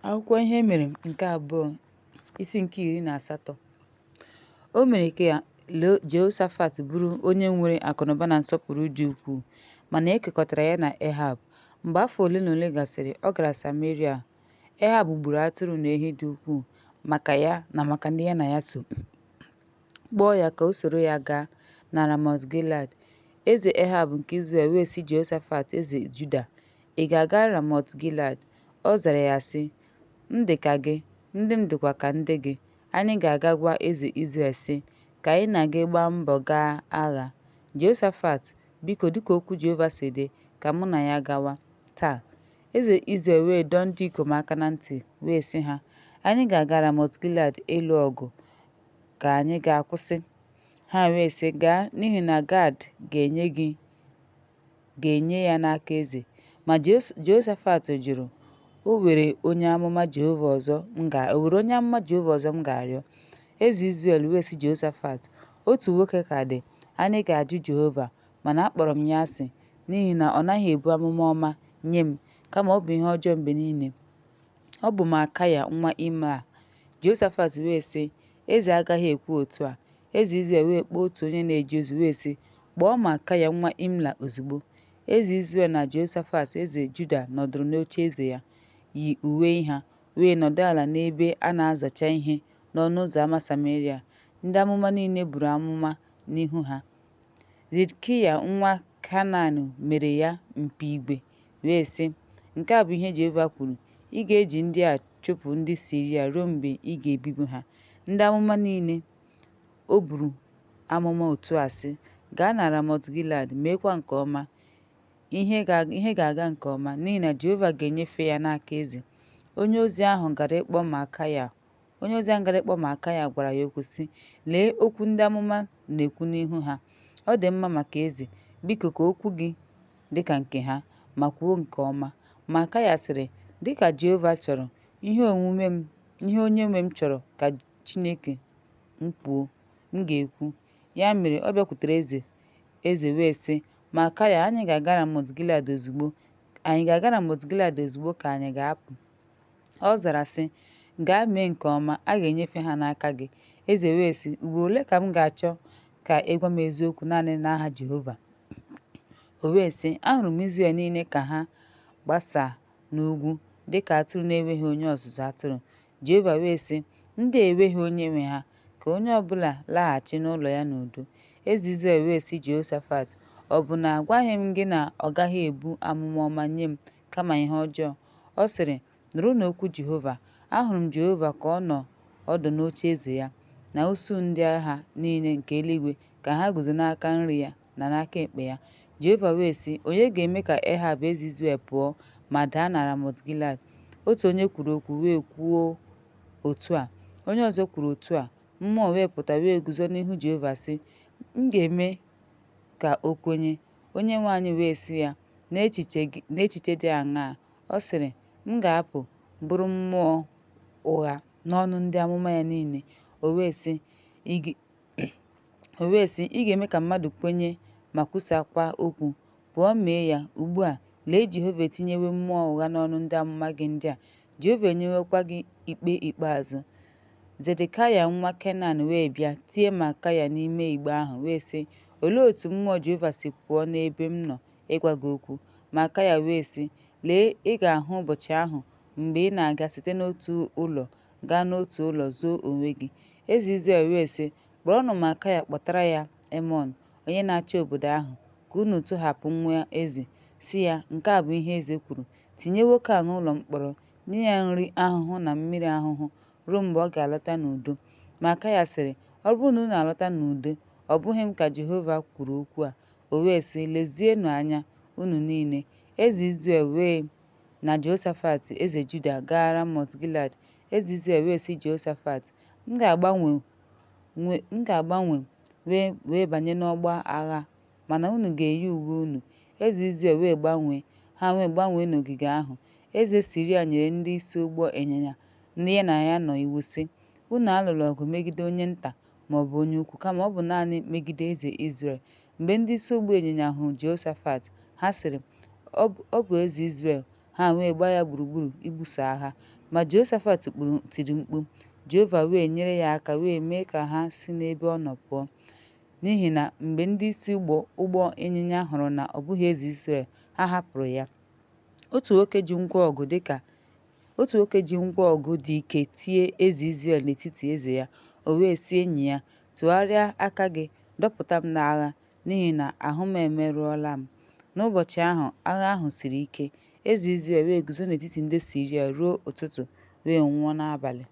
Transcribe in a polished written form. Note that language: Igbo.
Akwụkwọ Ihe E Mere nke Abụọ, isi nke 18. O mere ka Jehoshafat bụrụ onye nwere akụnụba na nsọpụrụ dị ukwuu, mana e kekọtara ya na Ehab. Mgbe afọ ole na ole gasịrị, ọ gara Sameria. Ehab gburu atụrụ na ehi dị ukwuu maka ya na maka ndị ya na ya so, kpọọ ya ka o soro ya gaa na Ramọt Gilead. Eze Ehab nke Izrel wee sị Jehoshafat eze Juda, Ị ga-aga Ramọt Gilead? Ọ zara ya sị, M dị ka gị, ndị m dịkwa ka ndị gị, anyị ga-aga gwa eze Izrel sị, Ka anyị na gị gbaa mbọ gaa agha. Jehoshafat, biko dịka okwu Jehova si dị, ka mụ na ya gawa taa. Eze Izrel wee dọọ ndị ikom aka na ntị wee sị ha, Anyị ga-aga Ramọt Gilead ịlụ ọgụ, ka anyị ga-akwụsị? Ha wee sị, Gaa, n'ihi na Gad ga-enye gị ga-enye ya n'aka eze. Ma Jehoshafat jụrụ, O nwere onye amụma Jehova ọzọ m ga o nwere onye amụma Jehova ọzọ m ga-arịọ? Eze Izrel wee sị Jehoshafat, Otu nwoke ka dị, anyị ga-ajụ Jehova, mana akpọrọ m ya asị, n'ihi na ọ naghị ebu amụma ọma nye m, kama ọ bụ ihe ọjọọ mgbe niile. Ọ bụ Maikaya nwa Imla. Jehoshafat wee sị, Eze agaghị ekwu otu a. Eze Izrel wee kpọọ otu onye na-eje ozi wee sị, Kpọọ Maikaya nwa Imla ozugbo. Eze Izrel na Jehoshafat eze Juda nọdụrụ n'ocheeze ya, yi uwe ha, wee nọdụ ala n'ebe a na-azọcha ihe n'ọnụ ụzọ ama Sameria. Ndị amụma niile buru amụma n'ihu ha. Zidkiya nwa Kenaana mere ya mpi igwe wee sị, Nke a bụ ihe Jehova kwuru, Ị ga-eji ndị a chụpụ ndị Siria ruo mgbe ị ga-ebibi ha. Ndị amụma niile o buru amụma otu a sị, Gaa na Ramọt Gilead, meekwa nke ọma, ihe ga-aga nke ọma, n'ihi na Jehova ga-enyefe ya n'aka eze. Onye ozi ahụ gara ịkpọ Maikaya onye ozi ahụ gara ịkpọ Maikaya gwara ya okwu sị, Lee okwu ndị amụma na-ekwu n'ihu ha. Ọ dị mma maka eze, biko ka okwu gị dị ka nke ha, ma kwuo nke ọma. Maikaya sịrị, Dị ka Jehova chọrọ, ihe omume m ihe onyenwe m chọrọ ka Chineke m kwuo, m ga-ekwu. Ya mere ọ bịakwutere eze, eze wee sị, Maikaya, anyị ga-aga Ramọt Gilead ozugbo anyị ga-aga Ramọt Gilead ozugbo ka anyị ga-apụ? Ọ zara sị, Gaa mee nke ọma, a ga-enyefe ha n'aka gị. Eze wee sị, Ugboro ole ka m ga-achọ ka ị gwa m eziokwu naanị n'aha Jehova? O wee sị, Ahụrụ m Izrel niile ka ha gbasaa n'ugwu dị ka atụrụ na-enweghị onye ọzụzụ atụrụ. Jehova wee sị, Ndị a enweghị onye nwe ha, ka onye ọ bụla laghachi n'ụlọ ya n'udo. Eze Izrel wee sị Jehoshafat, Ọ bụ na agwaghị m gị na ọ gaghị ebu amụma ọma nye m kama ihe ọjọọ? Ọ sịrị, Nụrụnụ okwu Jehova. Ahụrụ m Jehova ka ọ nọ ọdụ n'ocheeze ya, na usuu ndị agha niile nke eluigwe ka ha guzo n'aka nri ya na n'aka ekpe ya. Jehova wee sị, Onye ga-eme ka Ehab eze Izrel pụọ ma daa na Ramọt Gilead? Otu onye kwuru okwu wee kwuo otu a, onye ọzọ kwuru otu a, mmụọ wee pụta wee guzo n'ihu Jehova sị, M ga-eme ka o kwenye. Onyenwe anyị wee sị ya, N'echiche dị aṅaa? Ọ sịrị, M ga-apụ, bụrụ mmụọ ụgha n'ọnụ ndị amụma ya niile. O wee sị, O wee sị, Ị ga-eme ka mmadụ kwenye ma kwusaakwa okwu. Pụọ mee ya. Ugbu a, lee Jehova etinyewo mmụọ ụgha n'ọnụ ndị amụma gị ndị a, Jehova enyewokwa gị ikpe ikpeazụ. Zedekaya nwa Kenaana wee bịa, tie Maikaya n'ime igbe ahụ, wee sị, Olee otú mmụọ Jehova si pụọ n'ebe m nọ ịgwa gị okwu? Maikaya wee sị, Lee, ị ga-ahụ ụbọchị ahụ mgbe ị na-aga site n'otu ụlọ gaa n'otu ụlọ zoo onwe gị. Eze Izrel wee sị, Kpọrọnụ Maikaya kpọtara ya Emọn, onye na-achị obodo ahụ, ka unu tọhapụ nwa eze. Sị ya, Nke a bụ ihe eze kwuru, Tinye nwoke a n'ụlọ mkpọrọ, nye ya nri ahụhụ na mmiri ahụhụ ruo mgbe ọ ga-alọta n'udo. Maikaya sịrị, Ọ bụrụ na unu alọta n'udo, ọ bụghị m ka Jehova kwuru okwu a. O wee sị, Lezienụ anya, unu niile. Eze Izrel wee na Jehoshafat eze Juda gaa Ramọt Gilead. Eze Izrel wee sị Jehoshafat, M ga-agbanwe wee wee banye n'ọgbọ agha, mana unu ga-eyi uwe unu. Eze Izrel wee gbanwee, ha wee gbanwee n'ogige ahụ. Eze Siria nyere ndị isi ụgbọ ịnyịnya ndị ya na ya nọ iwu sị, Unu alụla ọgụ megide onye nta ma ọ bụ onye ukwu, kama ọ bụ naanị megide eze Izrel. Mgbe ndị isi ụgbọ ịnyịnya hụrụ Jehoshafat, ha sịrị, Ọ bụ eze Izrel. Ha wee gbaa ya gburugburu ibuso agha. Ma Jehoshafat tiri mkpu, Jehova wee nyere ya aka wee mee ka ha si n'ebe ọ nọ pụọ. N'ihi na mgbe ndị isi ụgbọ ịnyịnya hụrụ na ọ bụghị eze Izrel, ha hapụrụ ya. Otu nwoke ji ngwa ọgụ dị ike tie eze Izrel n'etiti eze ya. O wee sị enyi ya, Tụgharịa aka gị, dọpụta m n'agha, n'ihi na ahụ m emerụọla m. N'ụbọchị ahụ, agha ahụ siri ike. Eze Izrel wee guzo n'etiti ndị Siria ruo ụtụtụ, wee nwụọ n'abalị.